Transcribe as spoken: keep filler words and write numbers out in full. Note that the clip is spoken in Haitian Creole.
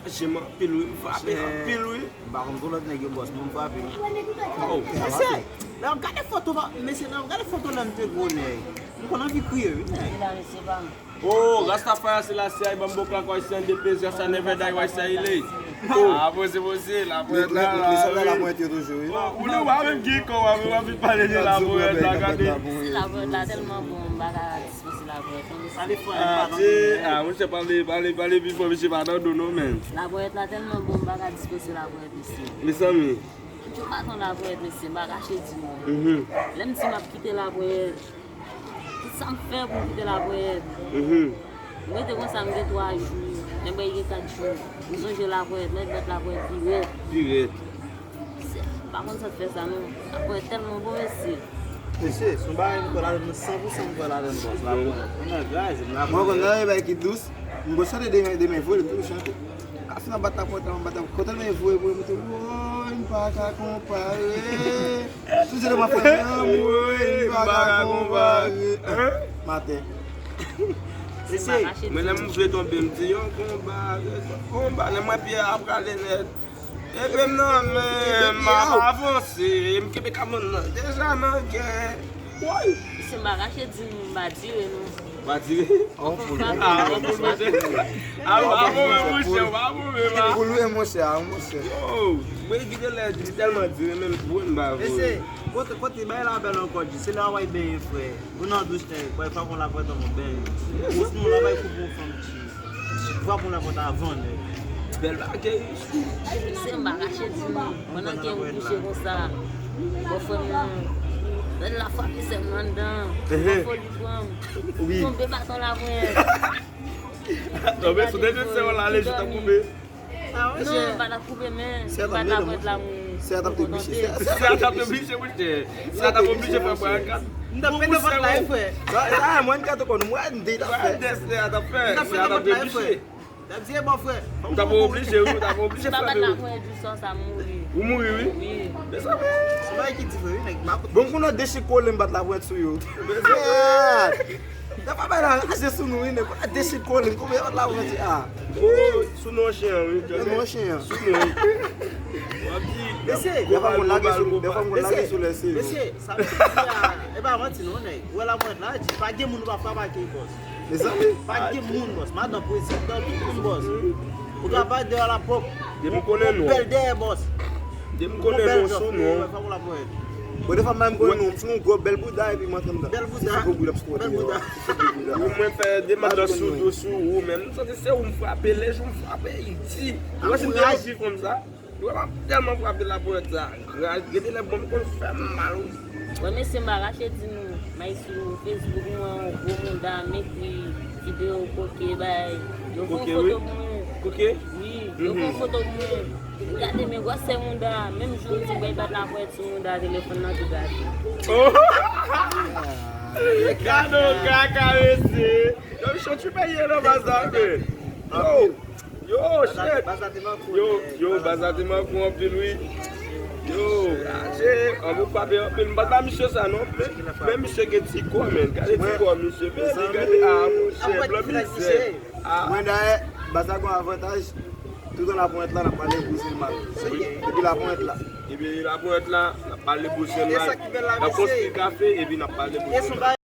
Jem anpil wi, m frape anpil wi. M pa konn pou lòt nèg yo bòs, men m frape. Oh. Mesye, lè w gade foto, mesye, lè w gade foto lè m te gwo nèg, m konn anvi kriye wi nèg. Oh, Rastafari Selassie I, ban m bon klak, why say the place, just I never die, why say I lay. Ah, poze, poze, la pwent la, la pwent yo toujou wi. Ou li w a menm gen kò, w a menm anvi pale de la pwent la, gade. Si la pwent la tèlman bon, m pa ka dispanse la pwent non. Ah, monchè, pale, pale, pale pi fò, mesye pa nan do non, men. La pwent la tèlman bon, m pa ka dispanse la pwent, mesye. Mezanmi. Yo pa tan la pwent, mesye, m pa kache di nou. Lè m di m ap kite la pwent, tout sa m fè pou m kite la pwent. M rete konsa, m gen twa jou, lè m bay gen kat jou. M sonje la pwent, mèt mèt la pwent pi rèd. Pi rèd. Se, m pa konn sa k fè sa non. La pwent tèlman bon, mesye. Mesye, se yon bagay m kwè ladan l, san pou san m kwè ladan l, bòs. La pwent. Mwen kwè nan yon bagay ki dous, m gon chante demen, demen vre, m toujou chante. Ka fin ap bat la pwent la, m bat la pwent. Kote men voye, voye, m tou, woy, m pa ka konpare. Toujou de mwen fè m, woy, m pa ka konpare. Maten. Mesye, mwen lè m vle tonbe, m di yon konba, konba, lè m wè pye a prale nèt. Epi m nan men, m ap avanse, m kenbe kamyon nan deja nan gè. Woy! Mesye, m pa kache di nou, m pa dire non. Pa dire? Ah, w pa bon men monchè, w pa bon men pa. Pou lwen monchè, a monchè. Yo, mwen ki te lè di tèlman dire, men mwen m pa voye. Mesye, kote, kote bay la bèl ankò, di, se la w al benyen frè. Ou nan douch nèg, boy, frape yon lapòt avan benyen. Ou sinon la bay koupe yon fanm ti. Frape yon lapòt avan nèg. Bèl bagay. Mesye, m pa kache di nou, pandan ke m kouche konsa, bòfrè m nan, lè l la frape sè m anndan, bòfò li pran m, tonbe baton la pran. Tonbe sou tèt sè w la, ale jou t ap koupe. Non, m pa t ap koupe men, m pa t ap wèt la moun. Sè a t ap te biche. Sè a t ap te biche, monchè. Sè a t ap oblije fè bwa kat. M t ap pete vant la, frè. Sa, sa, mwen, m gade kò nou, mwen, m te t ap fè. Sè a t ap fè. Sè a t ap te biche. T ap di, e bò frè. M t ap oblije, wi, m t ap oblije fè. M pa bat la pwent jou sa, sa mouri. Ou mouri, wi. Wi. Mezanmi. Se bagay ki diferan, wi, nèg. Bon, kounye a dechikole m bat la pwent sou yo. Mezanmi. Nan pa bay la raje sou nou, wi, nèg. Kounye a dechikole m, koupe bat la pwent, a. Oh, sou non chen an, wi. Sou non chen an. Sou non. W ap di, mesye, dèfwa m konn lage sou, dèfwa m konn lage sou lè se. Mesye, sa m di a, e pa manti non, nèg. Ou wè la pwent la, di, pa gen moun ou pa frape ak li, bòs. Mezanmi. Pa gen moun, bòs. Madan prezidan, tout moun, bòs. Ou ka bay deyò la pòp. Depi m konnen non. Bèl dèyè, bòs. Depi m konnen non, sou non. Bon, dèfwa m pa menm konnen non, m sou yon gwo bèl bouda epi m antre anndan. Bèl bouda. Gwo bouda, bèl bouda. Ou mwen fè de madan sou do sou ou, men m santi se ou m frape, lè jou m frape, li di. Ou wè si m te yon fi konsa. Wè, m ap tèlman frape la pwent sa. Gade lè bon m konn fè m mal, wi. Wè, mesye, m pa kache di nou, m al sou Facebook, m wè yon gwo mouda, m ekri videyo koke, bay. Yo fè yon foto pou mwen. Koke? Wi, yo fè yon foto pou mwen. M gade, men gwosè mouda, menm jou m di m pral bat la pwent sou mouda, telefòn nan tou gate. Oh! Gade yon kaka, mesye. Yo, m chonchi peye nan baz la, men. Oh! Yo, shit! Yo, yo, baz la te manke w anpil, wi. Yo, raje, an pou frape anpil. M pa t ba misye sa, non. Men, men misye gen ti kò, men. Gade ti kò misye, baby, gade, a, monchè, blan mizè. Mwen, dayè, baz la gen avantaj. Toutan la pwent la, n ap pale bouzen mal. Depi la pwent la. Depi la pwent la, n ap pale bouzen mal. N ap konstwi kafe, epi n ap pale bouzen mal.